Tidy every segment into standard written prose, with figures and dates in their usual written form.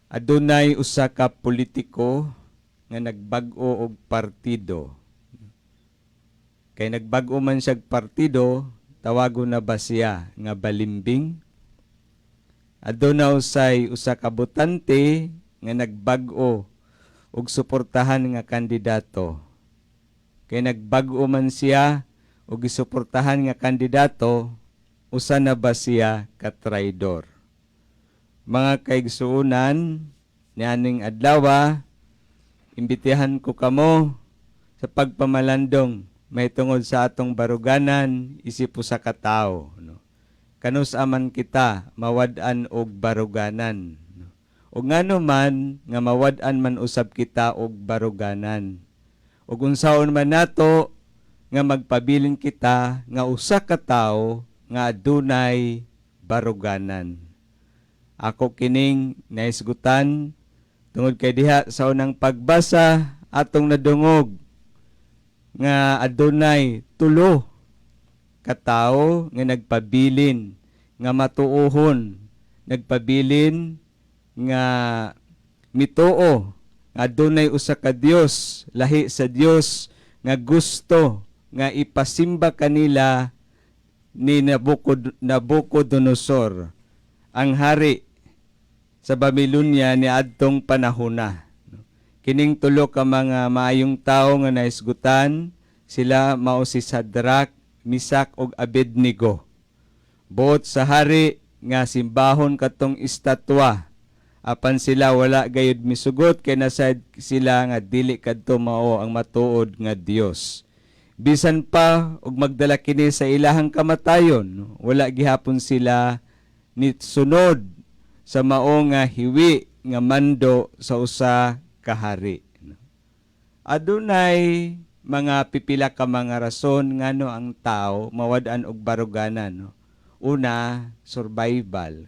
Adunay usa ka politiko nga nagbag-o og partido. Kay nagbag-o man siyag partido, tawagon na ba siya nga balimbing? Aduna usay usa ka botante nga nagbag-o og suportahan nga kandidato. Kay nagbag-o man siya og gisuportahan nga kandidato, usa na ba siya ka traidor? Mga kaigsuonan, nianing adlaw, imbitahan ko kamo sa pagpamalandong mahitungod sa atong baruganan isip usa ka tawo, no? Kanus-a man kita mawad-an og baruganan, no? Ug ngano man nga mawad-an man usab kita og baruganan? Ug unsaon man nato nga magpabilin kita nga usa ka tawo nga adunay baruganan? Ako kining nahisgutan tungod kay diha sa unang pagbasa atong nadungog nga adunay tulo ka tawo nga nagpabilin nga matuohon, nagpabilin nga mituo nga adunay usa ka Dios lahi sa Dios nga gusto nga ipasimba kanila ni Nabucodonosor, ang hari sa Babylonia niadtong panahona. Kining tulo ka mga maayong tawo nga nahisgutan, sila mao si Sadrach, Misak ug Abednego. Buot sa hari nga simbahon katong estatwa, apan sila wala gayud misugot kay nasaad sila nga dili kadto mao ang matuod nga Dios. Bisan pa og magdala kini sa ilahang kamatayon, wala gihapon sila ni sunod sa mao nga hiwi nga mando sa usa ka hari. Adunay mga pipila ka mga rason ngano ang tao mawad-an og baruganan, no? Una, survival.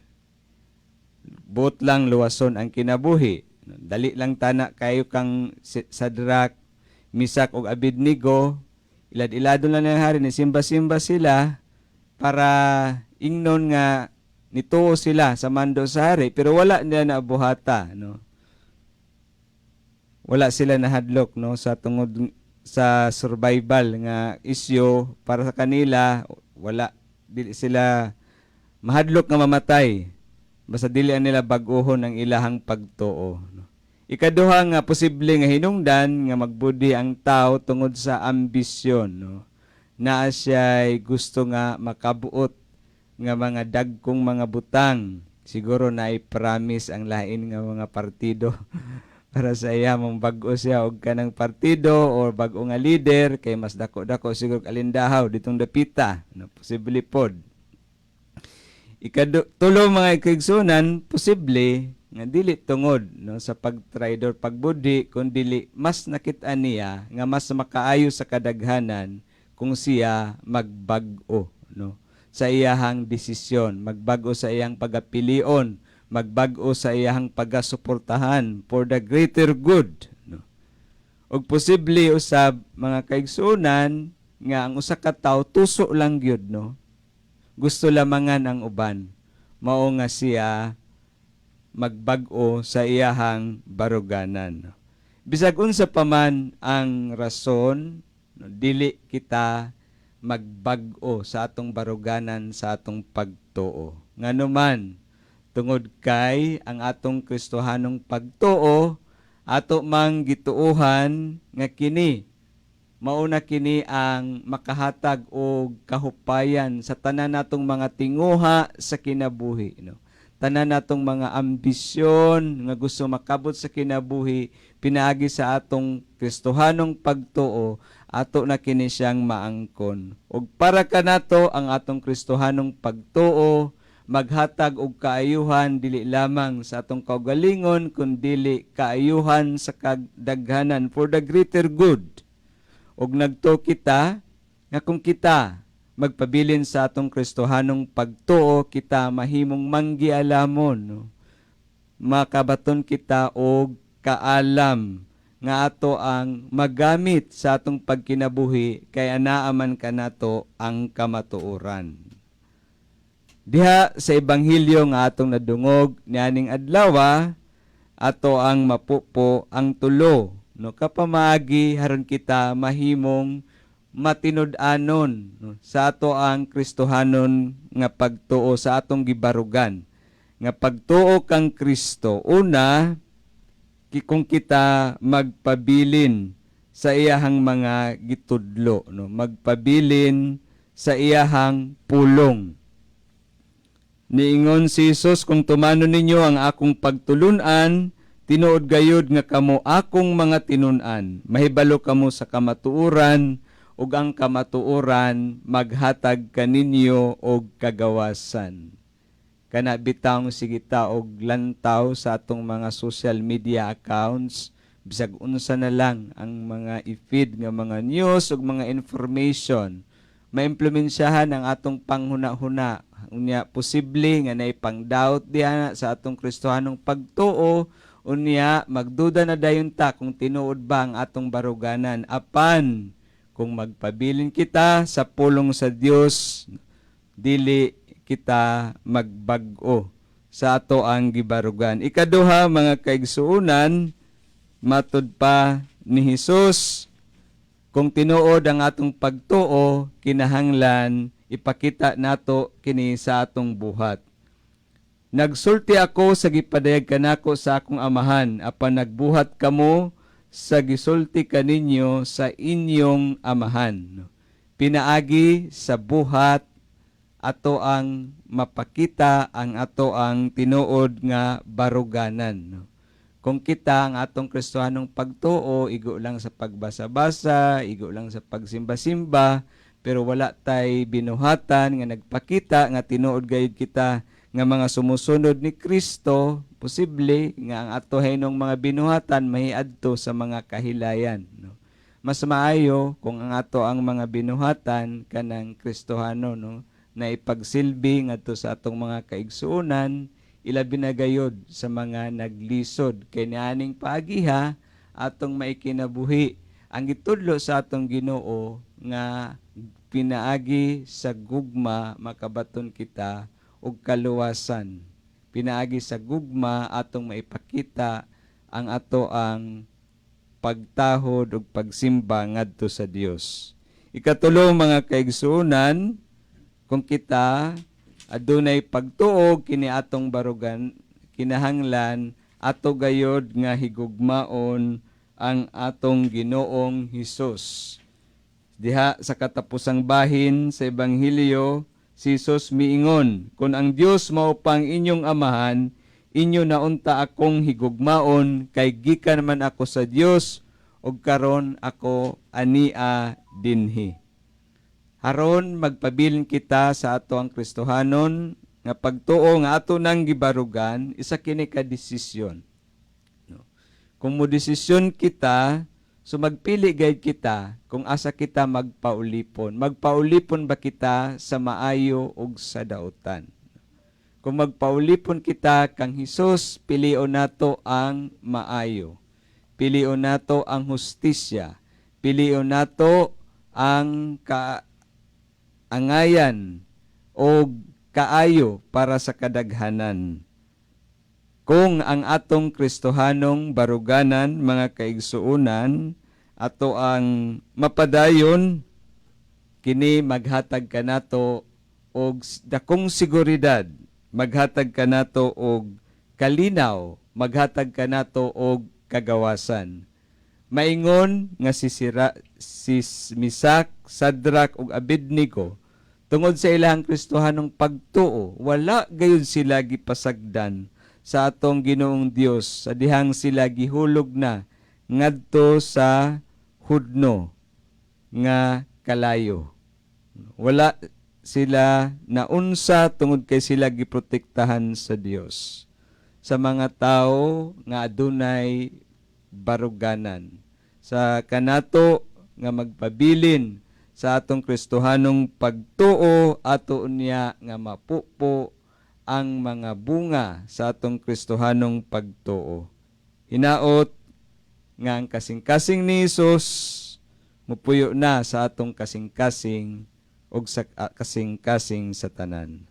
Buot lang luwason ang kinabuhi. Dali lang tana kayo kang Sadrach, Misak ug Abednego, ilad-ilado lang ng hari, ni simba-simba sila para ingnon nga nituo sila sa mando sa hari, pero wala nila nabuhata, no? Wala sila nahadlok, no, sa tungod sa survival nga isyu para sa kanila. Wala, dili sila mahadlok nga mamatay basta dili nila bag-ohon ang ilahang pagtuo, no? Ikaduha nga posible nga hinungdan nga magbudhi ang tao, tungod sa ambisyon, no? Naa siya'y gusto nga makabuot nga mga dagkong mga butang. Siguro naay promise ang lain nga mga partido para sa iya, mong bag-o siya og kanang partido or bag-o nga leader kay mas dako-dako siguro alindahaw ditong dapita, no? Posible pod. Ikatulo, mga kaigsuonan, posible nga dili tungod, no, sa pagtraidor, pagbudhi, kun dili mas nakit-an niya nga mas makaayo sa kadaghanan kung siya magbag-o, no, sa iyahang desisyon, magbag-o sa iyang pagapilion, magbag-o sa iyahang pagasuportahan for the greater good, no? Ug posible usab, mga kaigsuonan, nga ang usa ka tawo tuso lang gyud, no? Gusto lamangan ang uban. Mao nga siya magbag-o sa iyahang baruganan. Bisag unsa pa man ang rason, no, dili kita magbag-o sa atong baruganan sa atong pagtuo. Ngano man, tungod kay ang atong Kristohanong pagtuo, ato mang gituohan nga kini mauna kini ang makahatag og kahupayan sa tanan natong mga tinguha sa kinabuhi, no? Tanan natong mga ambisyon nga gusto makabot sa kinabuhi pinaagi sa atong Kristohanong pagtuo, ato na kini siyang maangkon. Ug para kanato, ang atong Kristohanong pagtuo maghatag og kaayuhan dili lamang sa atong kaugalingon kundili kaayuhan sa kadaghanan, for the greater good. Ug nagtuo kita nga kung kita magpabilin sa atong Kristohanong pagtuo, kita mahimong manggialamon, no? Makabaton kita og kaalam nga ato ang magamit sa atong pagkinabuhi kay anaa man kanato ang kamatuoran. Diha sa ebanghelyo nga atong nadungog nianing adlaw, ato ang mapupo ang tulo, no, kapamaagi haron kita mahimong matinud-anon, no, sa ato ang Kristohanon nga pagtuo, sa atong gibarugan nga pagtuo kang Kristo. Una, kung kita magpabilin sa iyahang mga gitudlo, no, magpabilin sa iyahang pulong. Niingon si Jesus, "Kung tumanon ninyo ang akong pagtulunan, tinuod gayud nga kamo akong mga tinun-an. Mahibalo kamo sa kamatuoran ug ang kamatuoran maghatag kaninyo og kagawasan." Kana bitawng sige ta og lantaw sa atong mga social media accounts, bisag unsa na lang ang mga i-feed nga mga news ug mga information, maimpluwensyahan ang atong panghuna-huna. Unya posible nga naay pang-doubt diha sa atong Kristohanong pagtuo. Unya magduda na dayon ta kung tinuod ba ang atong baruganan. Apan kung magpabilin kita sa pulong sa Dios, dili kita magbag-o sa ato ang gibarugan. Ikaduha, mga kaigsuonan, matud pa ni Hesus, kung tinuod ang atong pagtuo, kinahanglan ipakita nato kini sa atong buhat. "Nagsulti ako sa gipadayag kanako sa akong Amahan, apan nagbuhat kamo sa gisulti kaninyo sa inyong amahan." Pinaagi sa buhat ato ang mapakita ang ato ang tinuod nga baruganan. Kung kita ang atong Kristohanong pagtuo, igo lang sa pagbasa-basa, igo lang sa pagsimba-simba, pero wala tay binuhatan nga nagpakita nga tinuod gayud kita nga mga sumusunod ni Kristo, posible nga ang ato hinong mga binuhatan mahiadto sa mga kahilayan, no? Mas maayo kung ang ato ang mga binuhatan kanang Kristohano, no, na ipagsilbi ngadto sa atong mga kaigsuonan, ilabi na gayod sa mga naglisod, kay nianing paagiha atong maikinabuhi ang gitudlo sa atong Ginoo nga pinaagi sa gugma makabaton kita og kaluwasan. Pinaagi sa gugma atong maipakita ang ato ang pagtahod ug pagsimba ngadto sa Dios. Ikatulo, mga kaigsuonan, kung kita adunay pagtuo kini atong barugan, kinahanglan ato gayod nga higugmaon ang atong Ginoong Hesus. Diha sa katapusang bahin sa Ebanghelyo, si Jesus miingon, "Kung ang Dios mao pang inyong amahan, inyo na unta akong higugmaon kay gikan man ako sa Dios ug karon ako ania dinhi." Haron magpabilin kita sa ato ang Kristohanon nga pagtuo nga ato nang gibarugan, isa kini ka desisyon. No? Kung mo desisyon kita, so magpili gayud kita kung asa kita magpaulipon. Magpaulipon ba kita sa maayo ug sa dautan? Kung magpaulipon kita kang Hesus, pilion nato ang maayo. Pilion nato ang hustisya. Pilion nato ang kaangayan o kaayo para sa kadaghanan. Kung ang atong Kristohanong baruganan, mga kaigsuonan, ato ang mapadayon, kini maghatag kanato og dakong seguridad, maghatag kanato og kalinaw, maghatag kanato og kagawasan. Maingon nga si Misak, Sadrak ug Abednego, tungod sa ilang Kristohanong pagtuo, wala gayud sila gipasagdan sa atong Ginoong Dios sa dihang sila gihulog na ngadto sa hudno nga kalayo. Wala sila naunsa tungod kay sila giprotektahan sa Dios. Sa mga tao nga adunay baruganan, sa kanato nga magpabilin sa atong Kristohanong pagtuo, ato niya nga mapupo ang mga bunga sa atong Kristohanong pagtuo. Hinaot nga ang kasing-kasing ni Hesus mupuyo na sa atong kasing-kasing ug sa kasing-kasing sa tanan.